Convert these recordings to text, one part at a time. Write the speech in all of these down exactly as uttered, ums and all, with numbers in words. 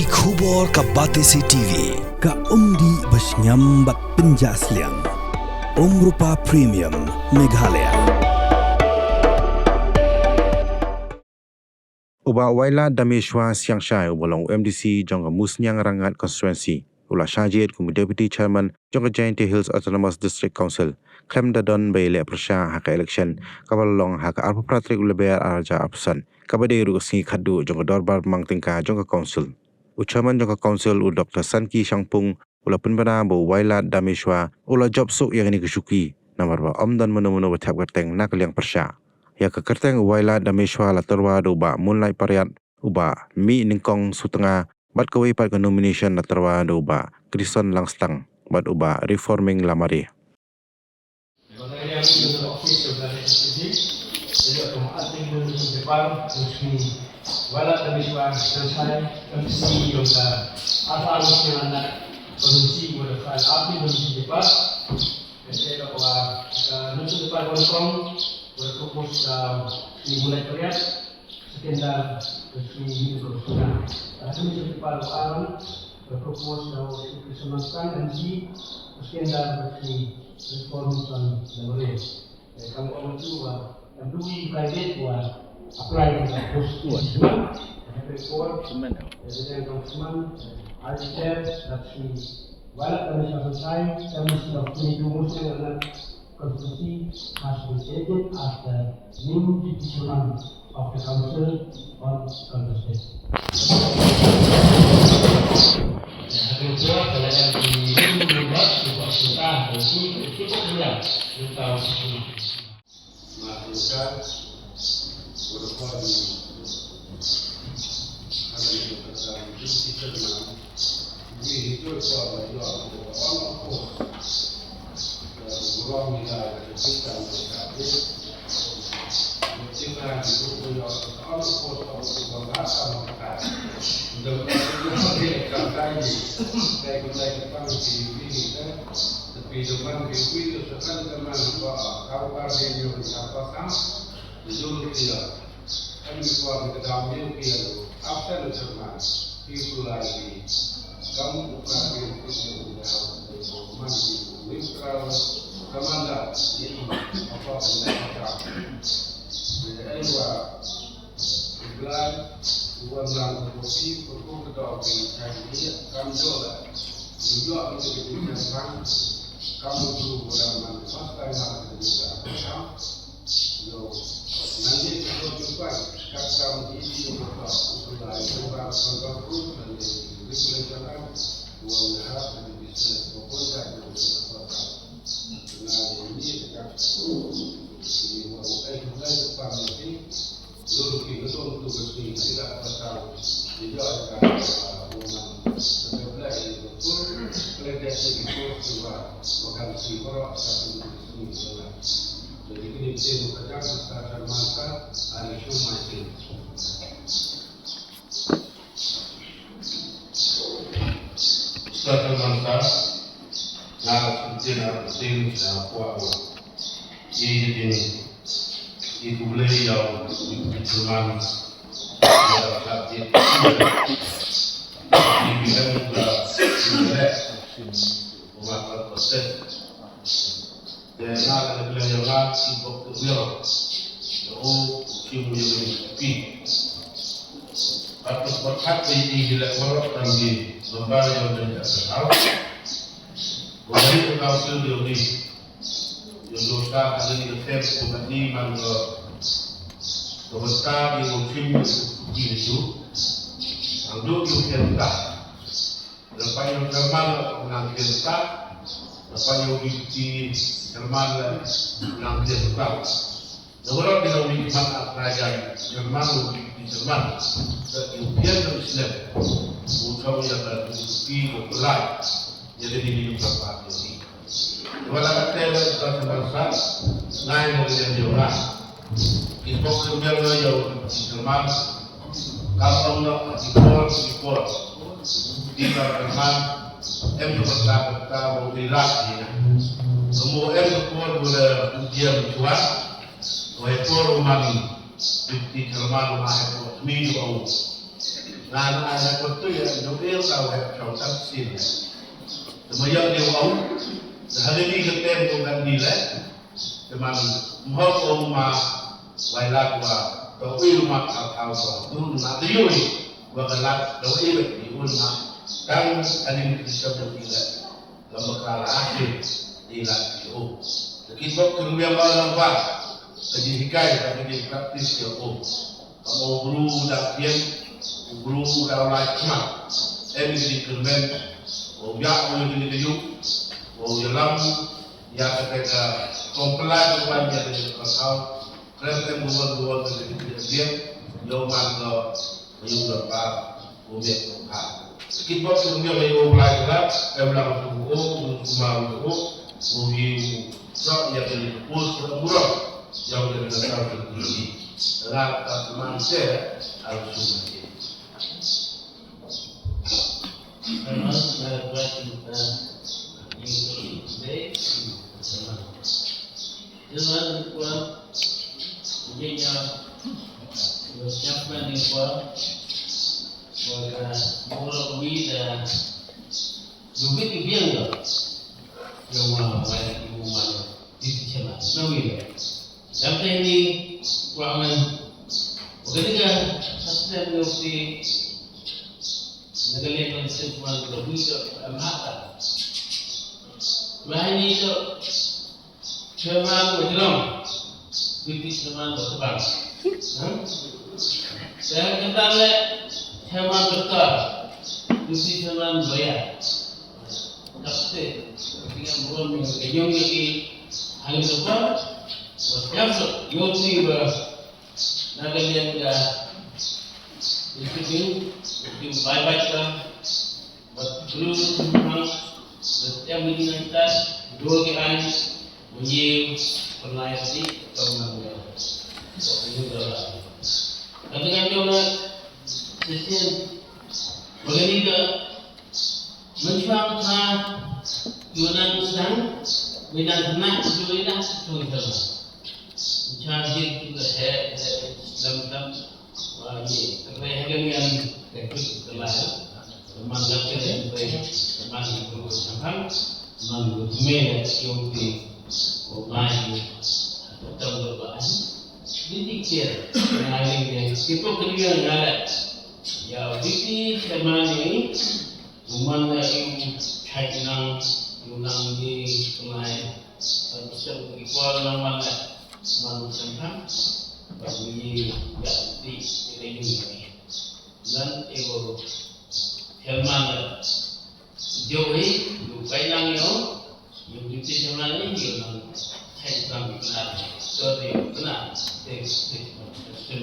Ki khubor ka Batesi T V, ka umdih ba shngiam bad pynjah sliang. Umrupa Premium, Meghalaya. U Bah Wailadmishwar Siangshai uba long u M D C jong ka Musniang Rangad Constituency, u la shah jied kum u Deputy Chairman jong ka Jaintia Hills Autonomous District Council, khlem da don ba ïaleh pyrshah ha ka election kaba la long ha ka arphew phra tarik u Lber arhajar arphew san, kaba dei ruh ka sngi khatduh jong ka dorbar bymman tyngka jong ka Council. U Chairman jong ka Council, u Doktor Sanki Shangpung, u la pynbna ba u Wailadmishwar u la jop suk ïa kane ka shuki namar ba ym don mano mano ba thep kyrteng na ka liang pyrshah. Ïa ka kyrteng u Wailadmishwar la tyrwa da u Bah Moonlight Pariat, u Bah Mihnyngkong Sutnga, bad kawei pat ka nomination la tyrwa da u Bah Krison Langstang bad u Bah Reforming Lamare. Seconder, Rashmi Sukri Semantang, M C, Seconder, Rashmi Reformation Memory. Kam ong tu, uh, em tu wi candidate wa apply to the post this month. Happy for, President Congressman, I declare that she Wailadmishwar Siangshai, M C of twenty-two Musniang Rangad Constituency, has been elected as the new Deputy Chairman of the Council on Council State. Sa ka manta, na ka tin, na ka tin, na ka kwah, i, i, i, i, kublei ïa u, i, i, Chairman, ïa ka, i, i, i, i, i, Te na ka liang ïa nga ki bok tu ïa. Ïa u kim ïa u pi. Bad bad hat te i hi la korok tang di member ïa u den ïa sa hau. Ko bari ka council ïa u ni. Ïa u sa ka ni ka tem ko bad ni man ko. Ko bad ka ïa u kim ïa u pi ïa u. Ang duk ïa u tem ta. Lepas ïa u chairman la nang kren ta, lepas ïa u deputy chairman la nang kren ta. Dah baroh kita wi mat ap raja chairman, u deputy chairman. Dah ïa u pian dah u slem. U thau ïa ka deputy u pelai. Ïa ka dei ïa u chairman ïa u. Wala ka te ba ka bangsa, ngai mo ïa ïa ïa. Ki pok ïa ïa ïa ïa. Ka ong no, ki por, ki por. Ki ka chairman, em tu bangsa, bangsa, mo ïa ïa. Mo em tu por, mo ïa ïa ïa. Mo ïa por, mo man. Ki chairman, mo ïa por, mi ïa ïa. Nga na ai na ko tu ya no el tau he chong tak sin. Te ma ya de ong. Te ha ni ka tem ko kan di le. Te man mo ko ma wai la kwa to ui ma ka tau to tu na de yui. Wa ka la to ui di un ma. Kan ani ni sa de le. Lama ka la akhir di la ki o. Lagi bok ke ruya ma lang ba. Lagi hikai lagi di praktis ya o. Ka mo bru da kien, bru da la chma. Em di kermen. O ya o ni di yu. O ya lam ya ka te ka kompla ko ban ya di ka kau. Krem em dua dua ke di dia. Yo man ko Mayung da pa, u miet u ha. Ki bok u miet mayung u blai ka, em lang tu u, u kuma u u, u yi u sok ya ke ni pus u u rok, ya ke ni ka tau ke ni. Ra ta man se, al su ma ke. Además, la verdad que está bien, bien, bien. Además, después, ella, los que aprenden igual, porque ahora vida, lo que viviendo, yo, bueno, bueno, bueno, dice, no vida. Dam te ni, kwa ngan, wa ka ding ka, sa snem no si, na ka liang kan sip man ka bui ka, am hata. Wa ni to, chairman wa jrong, deputy chairman wa tebang. Ha? Sa ka tan le, chairman doktor, deputy chairman lawyer. Dap te, ka ding ka burom ka yong ya ki, hang ka pa, wa ka so, yo ni ba, Na ka liang ka executive, executive bai bai ka, ba through hang, ba tiam ni nang tas, do ki ai, munyi, pernai si, tong nang ka. So, ini ka la. Kata kan jong na, session, bagani ka, Mynshwa mynshwa, ïa u nang sdang, ïa u nang khynnah, ïa u nang sdang. Mynshwa jingkyrkhu he, he, dam dam, wa ïa, kyrkhu he, kyrkhu he, kyrkhu he, kyrkhu he, man lap kyrkhu he, man lap kyrkhu he, man lap kyrkhu he, man lap kyrkhu he, man lap kyrkhu he, Ïa u deputy chairman ne, u man ne, u chait nang, u nang ne, u nai, ban shem ki por nang man ne, man u shem phan, ban ïa, ïa, ti, ïa, ïa, ïa. Nan, ïa, u chairman ne, Jong i, ïa u kai nang ïa u, ïa u deputy chairman i, ïa u nang chait nang ïa u khynnah. So, ïa u khynnah, te, te, te, te.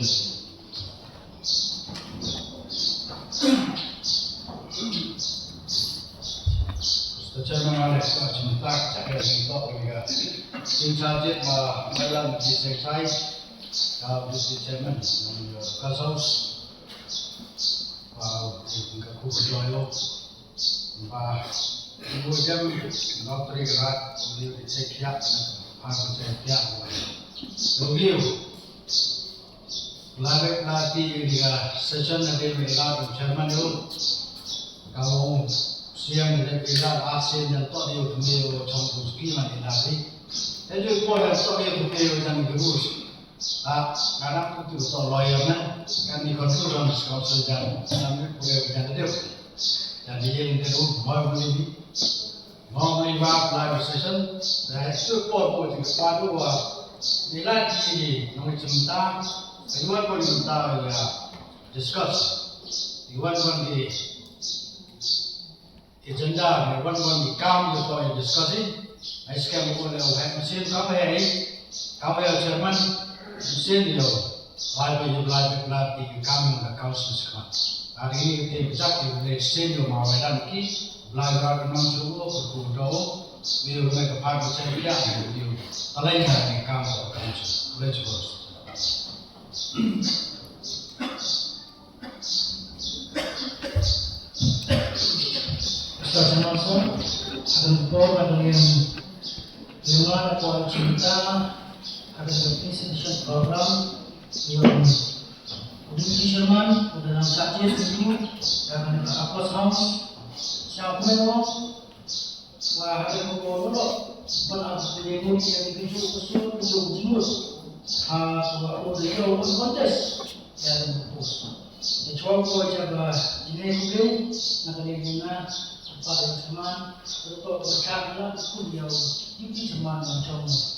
Mister Chairman, nga la ïa ka jingmyntoi, ka jingmyntoi ka jingmyntoi. Jingmyntoi jong nga, nga la ïa ka jingmyntoi ka deputy chairman, ïa u Council House. Wow, ka ku ka joy lo. Ba, u jem, nokri ka rat, u jem ka check ya, ha ka check ya. Lo dio. Lare lati ka session na de me la chairman yo. Ka u siang de me la asen dan to dio me yo chong ku ski man de lati. Ejo ko dan to dio me yo dan guru. Ah, nga dang tu tu lawyer na, kan ni control kan council jan, kan ni pure jan de. Jan de ye ni tu, moi beli ni. Moi beli wa apply session, da tu por por ti pa tu wa. Ni la ti ni, nong chimta, ayuan por chimta ya discuss. Iwan wan di agenda ne wan wan ki kam ïa to ïa discuss i. Ai skhem u le u heh mynsiem kam heh i. Kam heh chairman mynsiem ïa u. Lai ba ïa lai ba lai ki kam ïa ka council skhem. Ati ni ki tem jak ïa u le sien ïa u ma wai dan ki. Lai ba ki nong su u ko ku do u. Ïa u le ka pa ko chen ïa u. Alai na ki kam ïa ka council. Let's go. Mister Chairman, sir, hadien por, hadien lima, da por chynta, hadien fifteen session program, yung Deputy Chairman, u da nang shah jied ïa u, da ka Upper House, sha u kmen u, wa ha ka por u noh, ban ap ïa u ïa u, ïa u, ïa u jingmut, ha, wa u da ïa u contest ïa ka post. Te chwa ko ïa ba jingeh ko ke, na ka liang jong nga, u Bah Chairman, u da ko ba chah na u kum ïa u Deputy Chairman na jong.